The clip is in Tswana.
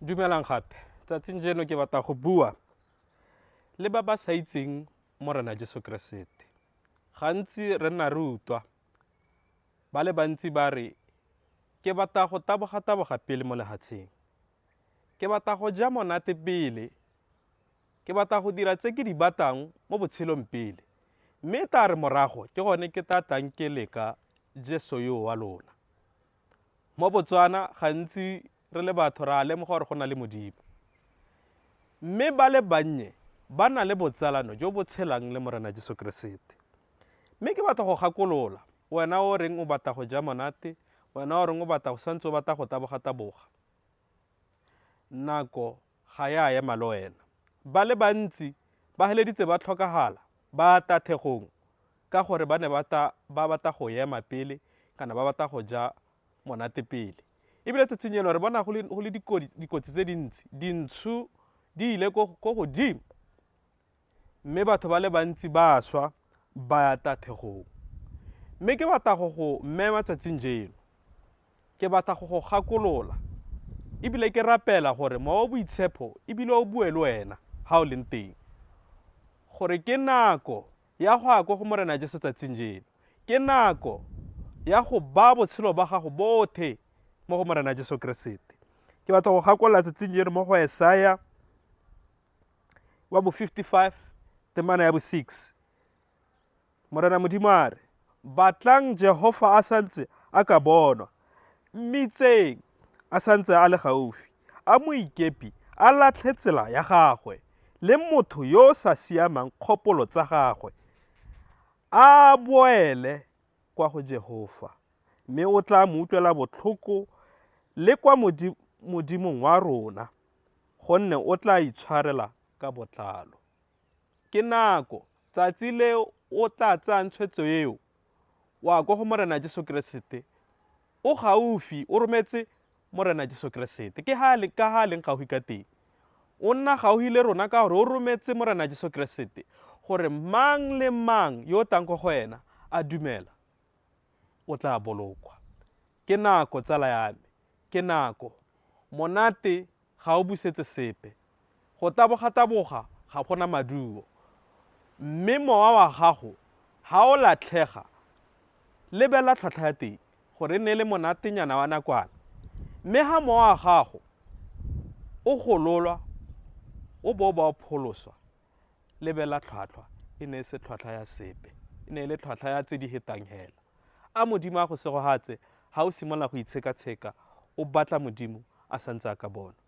Dumelang gape. Tsatsing jeno ke batla go bua le ba ba sa itseng Morena Jesu Keresete. Gantsi re nna re utlwa ba le bantsi ba re ke batla go taboga-taboga pele mo lehatsheng. Ke batla go ja monate pele. Ke batla go dira tse ke di batlang mo botshelong pele. Mme tla re morago ke gone ke tla tlang ke leka Jesu yo wa lona. Mo Botswana gantsi re le batho ra lemoga gore go na le Modimo. Mme ba le bannye ba na le botsalano jo bo tshelang le Morena Jesu Keresete. Mme ke batla go gakolola wena o reng o batla go ja monate, wena o reng o batla go santse o batla go taboga-taboga. Nako ga ya ema le wena. Ba le bantsi ba heleditse ba tlhokagala ba tathegong ka gore ba ne ba batla go ema pele kana ba batla go ja monate pele. Ebile tsatsing eno re bona go le dikotsi tse dintsi, dintsho di ile ko godimo mme batho ba le bantsi ba swa ba ya tathegong. Mme ke batla go go mema tsatsing jeno, ke batla go go gakolola ebile ke rapela gore Mowa o Boitshepho ebile o bue le wena ga o leng teng gore ke nako ya go ya ko go Morena Jesu tsatsing jeno. Ke nako ya go ba botshelo ba gago bothe mo go Morena Jesu Keresete. Ke batla go gakolola tsatsing jeno mo go Esaya wa bo 55 temana ya bo 6. Morena Modimo a re, Batlang Jehofa a santse a ka bonwa, mmitseng a santse a le gaufi. A moikepi a latlhe tsela ya gagwe, le motho yo o sa siamang kgopolo tsa gagwe, a boele kwa go Jehofa, mme o tla mo utlwela botlhoko le kwa Modimong wa rona, gonne o tla itshwarela ka botlalo. Ke nako, tsatsi le o tla tsayang tshwetso eo, wa kwa go Morena Jesu Keresete, o gaufi, o rometse Morena Jesu Keresete. Ke ha ka ha leng gaufi ka teng. O nna gaufi le rona ka gore o rometse Morena Jesu Keresete gore mang le mang yo o tlang ko go ena a dumela o tla bolokwa. Ke nako tsala ya me, ke nako. Monate ga o busetse sepe. Go taboga-taboga ga gona maduo. Mme mowa wa gago ha o latlhega, lebela tlhwatlhwa ya teng gore e ne e le monatenyana wa nakwana. Mme ha mowa wa gago o gololwa o bo o ba o pholoswa, lebela tlhwatlhwa, e ne e se tlhwatlhwa ya sepe, e ne e le tlhwatlhwa ya tse di hetang hela. A Modimo a go segohatse ha o simolola go itshekatsheka o batla Modimo a santse a ka bonwa.